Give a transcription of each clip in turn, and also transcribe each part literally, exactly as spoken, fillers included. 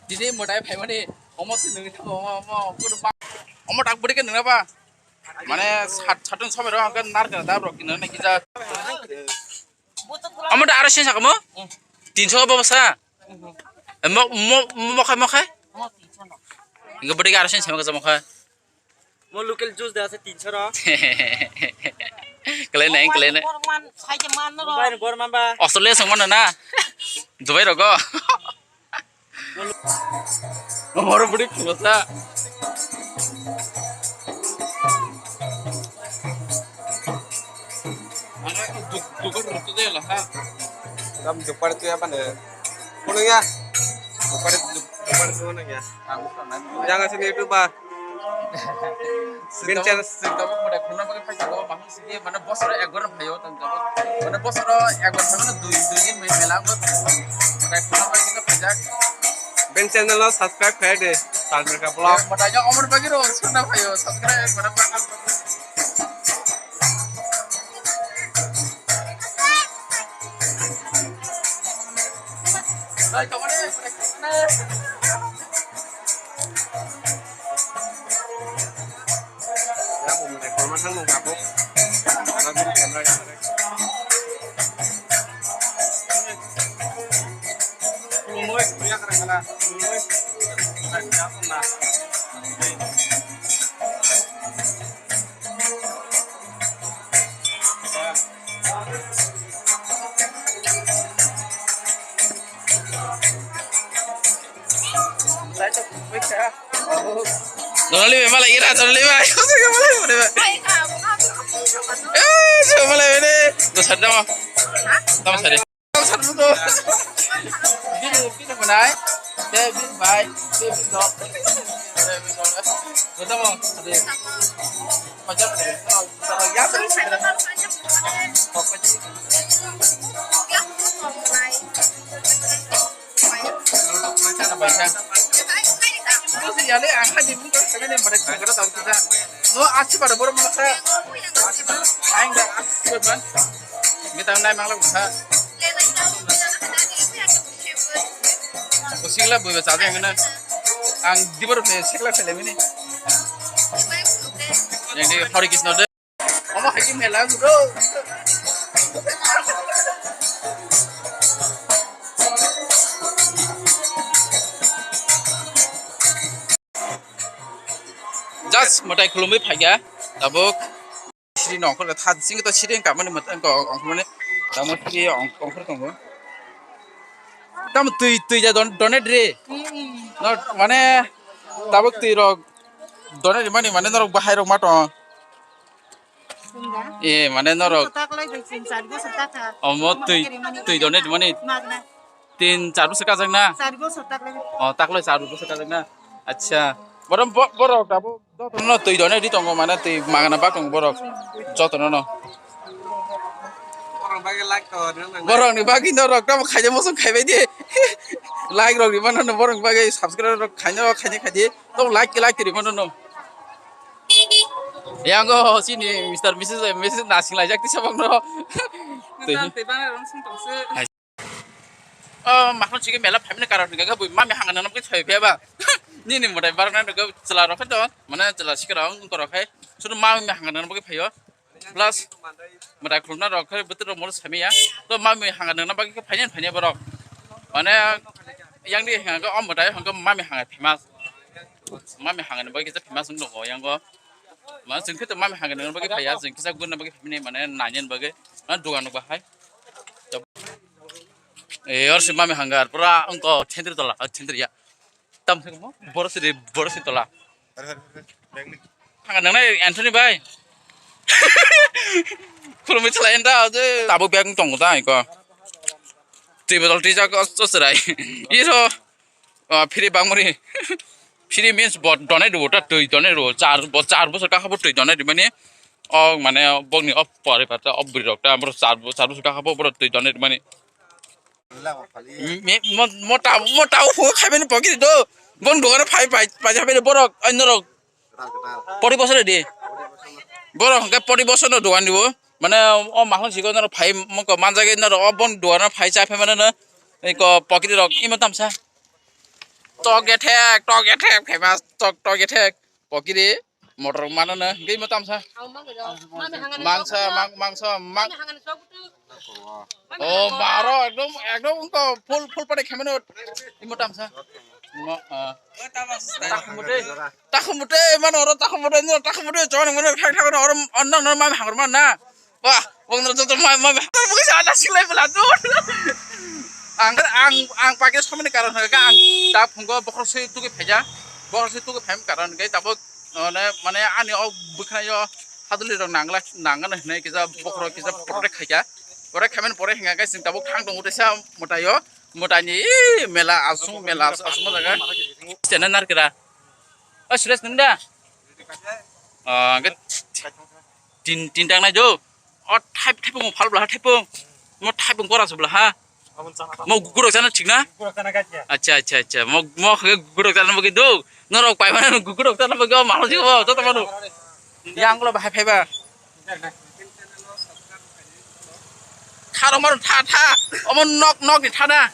Tini mwtai phaimani omo se nungwi thango, omo, omo, omo, omo tak bwrwi khe nungya ba? Mane sat, satun somai rok hwnkhe narwkna da borok kino na kisa. Omo da aro sen sakamo? Tinso bo bwsa? Mo, mo, mo khai, mo khai? Hwnkhe bwrwi khe aro sen sama kisa mo khai? Mo local juice da ase tinso ro. Kelai nai, kelai nai. Borman, sai je man ro. Dubai ni borman ba. Australia song mano na? Dubai rogo. Moro budi kusa. Ana tu duk, duk rutu de la ha. Tam duk pare tu ya pane. Kuno ya. Duk pare, duk, duk pare tu mana ya. Yang asli itu ba. Bin channel. Sing tabuk mwtai khulumna bagwi phaijak o, bahai sidi, mane, bosoro ekbar phaio, tang tabuk. Mane, bosoro ekbar phaimano dui, dui din mela, mela, mwtai khulumna bagwi khe phaijak. Bin channel o subscribe khai de, Salmika Vlog. Mwtai no omor bagwi ro, suna phaio, subscribe, mane, Donali be malai ira, Donali be. Eh, siapa malai ini? Dosa dama. Tama sari. Satu tu. Bin, bin mana? Dia bin bai, dia bin dok. Dia bin dok. Kita mau. Ada. Macam. Ya, terus. Sikla buiba chajak hwnwi. Ang dibor sikla khailai mani. Yang di Hare Krishna de. Omo hai mela bro. Just mwtai khulumwi phaikha tabuk. Siri nongkhor kha, sini to siri wngkha mani mwtai wngkha, wngkha mani tamo siri wngkha tongo. Tamo twi, twi ja don, donate re. No, mane tabuk twi rok donate mani mane norok bahai rok ma tong. Singa. Eh, mane norok. Sotak lai bai tin char bosor ta kha. Omo twi, twi donate mani. Magna. Tin char bosor kajak na? Char bosor tak lai. Oh, tak lai char bosor kajak na? Acha. Borom bo-, borok dabo jotono twi donate di tongo mane twi magna bak tongo borok. Jotono no. Borok bagwi like to, no, no, no. Borok ni bagwi norok tamo khaide mosong khaibai di. Like rok ni mano no borok ni bagwi subscribe rok khaino khaini khaidi. To like like ri mano no. Yango sini Mister Missus, Missus nasing laijak tisa bang no. Twi. Nang twi bang rong sung tong se. Oh, makhon sigi mela phaimani karon hwnkha khe bui mami hanga nang nang khe thoi phiya ba. Nini mwtai baroknai nokhe chwla rok khe to, mane chwla sikirok wngkha rok khe. Sudu mami hanga nang nang bagwi phaio. Plus mwtai khulumna rok khe bwtwrok moro samiya. To mami hanga nang nang bagwi khe phainani phaiya borok. Mane yang di hanga khe o mwtai hanga mami hanga famous. Mami hanga nang bagwi khe famous wng tongo yango. Mane chwng khe to mami hanga nang nang bagwi phaiya, chwng kisa gurna bagwi phaimani mane nainani bagwi. Mane dugan rok bahai. Eh, oro se mami hangar, pura wngkha thentri tola, ah, thentri ya. Tam se mo, boro se de, boro se tola. Hangar nangnai Anthony bai. Khulumwi chala enda je. Tabuk bag tongo ta iko. Twi botol twi jak os, os rai. Iro. Ah, free bangmani. Free means bo donate rwo ta twi donate rwo. Char bo, char bosor kha bo twi donate mani. O mane bokni o poribar ta o bwrwi rok ta boro char bo, char bosor kha bo boro twi donate mani. Me, mo, mota, mota o phungo khaibani pokiri do. Bon dogano phai, phai, phai, phai, borok, onno rok. Pori bosor di. Borok hwnkhe pori bosor no dogan dibo. Mane o mahon sigo norok phai moko manjagwi norok o bon dogano phai cha phai mano no. Eko pokiri rok imo tamsa. Tok gethek, tok gethek, famous, tok, tok gethek. Kokiri, motor mano no, gei mo tamsa. Mangsa, mang, mangsa, mang. Oh, maro, ekdom, ekdom ko full, full pare khameno. Imo tamsa. Mo, ah. Takhumute, takhumute, mano ro takhumute, no takhumute, chon mano thak thak ro, oro onna no mam hangor man na. Wah, wong no to ma, ma, ma, bukan ada silai belatu. Ang, ang, ang pakai sama ni karon haka ang tak phungo bokhor sui tuki phaja, bokhor sui tuki phaim karon haka tabuk, mane, mane ani o bwkhana yo haduli rok nangla, nangana hinai kisa bokhor kisa protect khaika, protect khamen pore hinga kai sing tabuk thang tongo tesa mota yo, mota ni mela asung, mela asung jaga. Chena narkira. O Suresh nung da? Ah, hingke tin, tin tang nai jo. O thai, thaipung phal bla ha, thaipung. Mo thaipung kora su bla ha. Mo gugurok sana thik na? Acha, acha, acha. Mo, mo hingke gugurok sana mo ke do. Norok pai mana gugurok sana mo ke o malo jo, joto mano. Yang lo bahai phai ba. Tha rok maro tha, tha. Omo nok, nok ni tha na.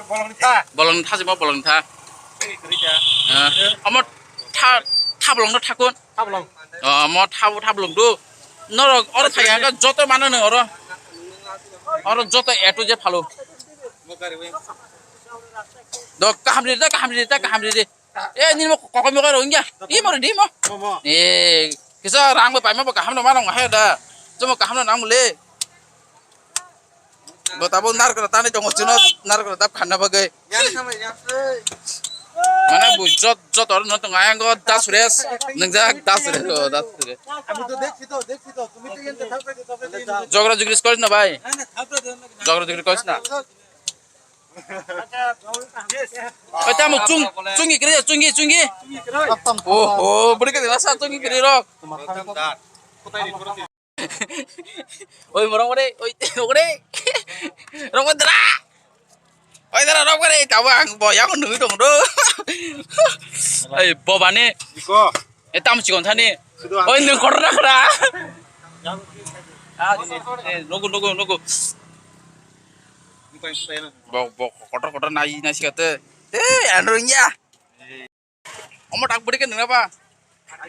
Bolong ni tha. Bolong ni tha, jemo bolong ni tha. Twi kwrwi tha. Ah, omo tha, tha bolong no tha kun. Tha bolong. Ah, omo tha, tha bolong do. Norok oro thai ang joto mano no oro. Oro joto A to Z phalo. Mo gari wi. Do kaham ri da, kaham ri da, kaham ri de. Eh, nini mo kokoi mo karo wngya. Imo re di mo. Mo, mo. Eh, kisa rang bo paima bo kaham no manong hai da. Jomo kaham no nang le. Bo tabo narkra tani tongo chino narkra dap khanna bagwi. Yang sama yang. Mana bu jot, jot or no tongo ayang go das res. Nang jak das res, oh, das res. Ami to dekhi to, dekhi to. Tumi to yen to thap khe to, thap khe to. Jogra jugris koris na bhai. Na, na, thap khe to. Jogra jugris koris na. Oi, tamo chung, chungi kiri, chungi, chungi. Oh, oh, beri kiri rasa chungi kiri rok. Oi, morong ore, oi, ore. Rok dra. Oi, dra rok ore, tabo ang bo yang nui dong do. Oi, bobani. Iko. E tam chikon thani. Sudu ang. Oi, nung kotor na khra. Ah, eh, nugu, nugu, nugu. Bok, bok, kotor, kotor nai, nai sikate. Eh, anu ya. Omo tak budi ke nungna ba.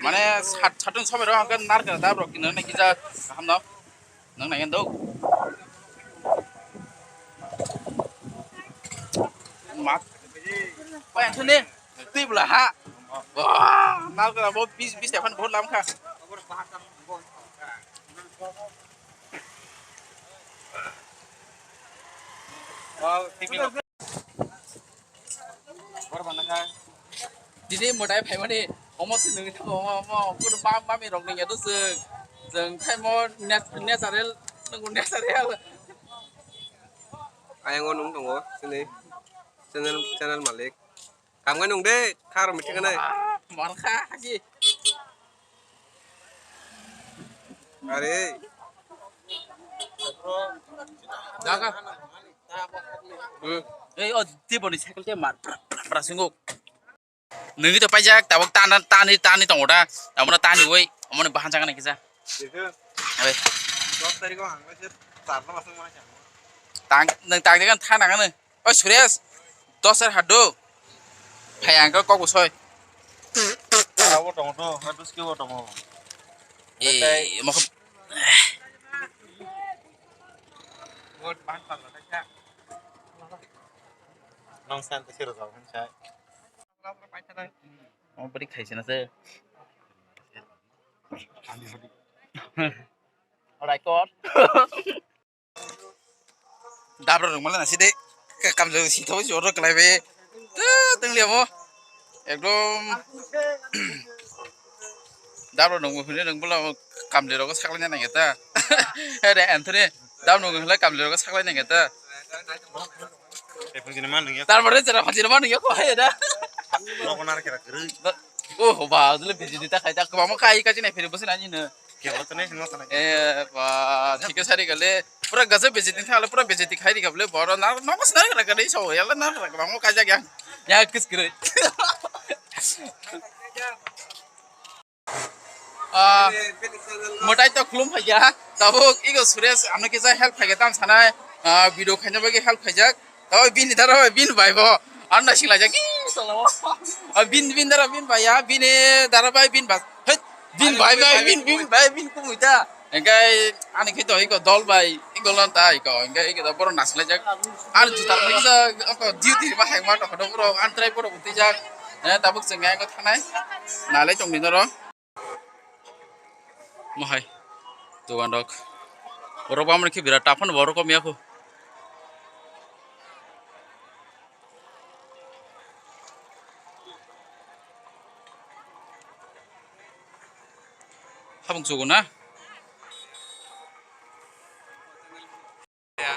Mane sat, satun sobe ro, angke nar ke dab ro, kino na kisa, kaham no. Nang nang endo. Mat. Pai ang sini. Tui bela ha. Wah, nar ke bo bis, bis tepan bhot lam kha. Tini mwtai phaimani omo se nungwi thango, omo, omo, kuno ma-, mami rok nungya do chwng, chwng khaimo nat-, natural, nungo natural. Ayang o nung tongo, chini channel, channel malik. Kam khe nung de, kha rw mithik nai. Mar kha, hagi. Are. Jaga. Hmm. Ei, o, tiboni cycle te mar, pra, pra, pra, singo. Nungwi to paijak, tabuk tana, tani, tani tongo da. Tabuk tani oi, omoni bahan jaga nai kisa. Oi. Dos tarikh o ang khe charno aswk mani. Tang, nung tang de kan tha nang nung. O Suresh, dos er hado. Phai ang kok bo soi. Abo tongo to, ha dos ke bo tongo. Eh, mo. Nong san te sero jao kan sai. Mo beri khai sina se. Alright, kor. Dabra rwngmala nasi de. Kamjak sitho joro kwlaibai. Tenglia mo. Ekdom. Dabra rwngmo hwnwi rwngmala kamjak rogo saklaina nangya ta. He de Anthony. Dabra rwngmo hwnwi kamjak rogo saklaina nangya ta. Tarmare jara phajir ma nangya ko hai da. Oh ba, dole bijiti ta khai ta. Kwbangma kai kai nai phiri bwswk nai nino. Kebo to nai sino sana. Eh, ba, thik khe sari gale. Pura gajab bejeti thale, pura bejeti khai ri gable. Boro na, no mas na ra gale so, yala na ra gale. Mo kajak yang. Ya kis kire. Ah, motai to khulum phaiya. Tabuk igo Suresh ano kisa help phaiya tam sanai. Ah, video khaina bagwi help khaijak. Tabuk bini dara bini bai bo. Anna sila jaki. Ah, bin, bin dara, bin bai ya, bin e dara bai, bin bas. Hei, bin bai bai, bin, bin bai, bin kumui ta. Engkai ani khe to iko dol bai, iko lon ta iko, engkai iko to borok naslai jak. Ani juta kisa oko duty ba hek ma to hodo borok, an trai borok uti jak. Eh, tabuk chwng engko thanai. Nalai tong ni noro. Mohai. Dogan rok. Borok bamani khe birat taphano borok kom ya kho. Habang chugo na.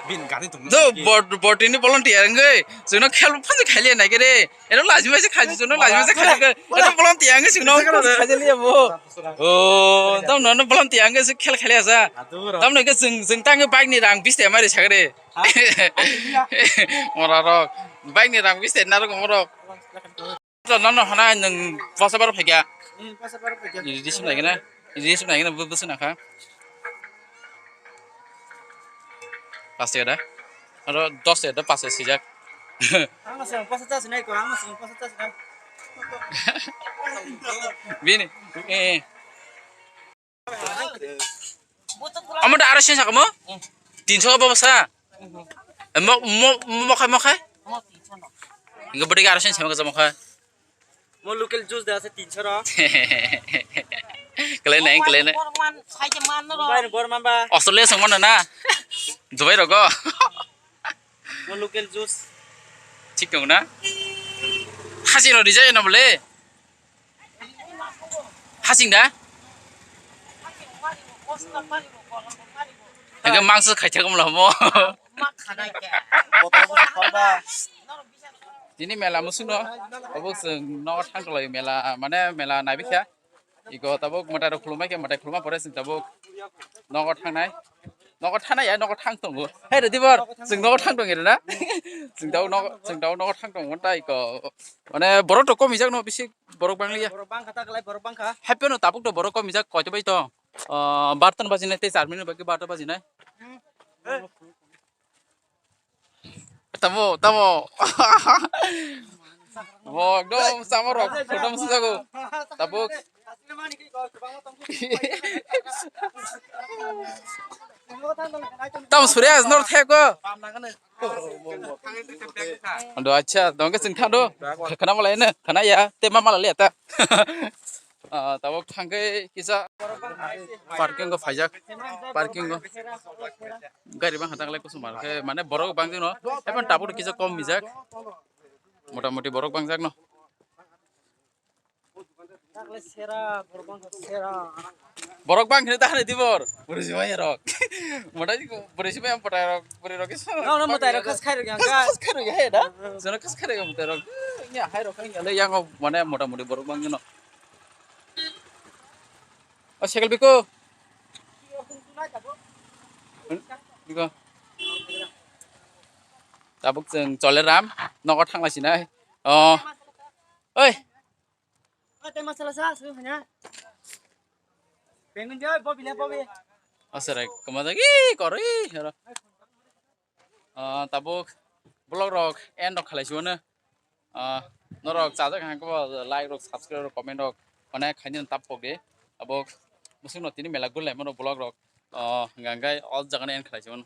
Bin gari tung. Do bot-, botini volunteer ngai. Chwngno khel phanje khaile nai kere. Ero lajima se khaji chwngno lajima se khaji. Ero volunteer ngai chwngno khaji liya bo. Oh, tam no volunteer ngai se khel khaile asa. Tam no ke chwng, chwng tang bike ni rang bis te mari sagre. Mora rok. Bike ni rang bis te narok moro. Nono hana nwng bwsa bar phaikha. Hmm, bwsa bar phaikha. Ridi sum naikhe na. Ridi sum naikhe na bwsa nakha. Pas taka da. Aro dos taka da pas taka sijak. Ang se bwsa chasi nai ko, ang se bwsa chasi nai. Bini. Eh. Amo da aro sini sakamo? Tinso ba basa? Mo mo mo kai mo kai? Enggak beri aro sini sama ke sama kai. Mo local juice da asa tinso ro. Kelai nai kelai nai. Borman sai je man ro. Bai borman ba. Australia sama na na. Dubai rogo. Mo local juice. Thik dong na? Hasi ro design na bole. Hasing da? Hingke mangsa khaithak wngla mo. Tini mela musuno. Tabuk chwng nogo thang tonglaio mela, mane mela naibikha. Iko tabuk mwtai rok khulumai khe mwtai khuluma pore chwng tabuk nogo thangnai. Nogo thanai ya, nogo thang tongo. Hey, Redibor, chwng nogo thang tongo rena? Chwng tabuk nogo, chwng tabuk nogo thang tongo, tai iko. Mane borok to kom ijak no bisi. Borok banglia. Borok bangkha ta kalai borok bangkha. Happy no tabuk to borok kom ijak koito bai to. Ah, bartan bajinai tei char minute bagwi bartan bajinai. Tamo, tamo. Bo ekdom samo rok photo musi jago. Tabuk. Tamo Surya nor theko. Ando acha, dongke sing thando. Khana malai ne, khana ya, te ma malai ta. Ah, tabuk thangke kisa parking go phaijak, parking go. Gari bang hatang lai kusum ke, mane borok bang jino, epan tabuk kisa kom mijak. Mota moti borok bang jak no. Takle sera, borok bang sera. Borok bang khne ta hani dibor. Buri si mai rok. Mota ji buri si mai am potai rok, buri rok. No, no, motai rok khas khai rok yang khas, ka. Khas khai rok ya da. Jono khas khai rok motai rok. Ya hai rok yang le yang mane mota moti borok bang no. O sekel biko. Biko. Tabuk chwng chole ram nogo thangla sinai. O. Oi. Ate masala sa, su hanya. Pengen jai, bobi le, bobi. Asara, kama jagi, kori, hero. Ah, tabuk vlog rok end rok khalai siwano. Ah, norok chajak hangko like rok, subscribe rok, comment rok, mane khaini tap pok de. Tabuk musuk no tini mela gulai mano vlog rok. Ah, hingka hingkai all jaga no end khalai siwano.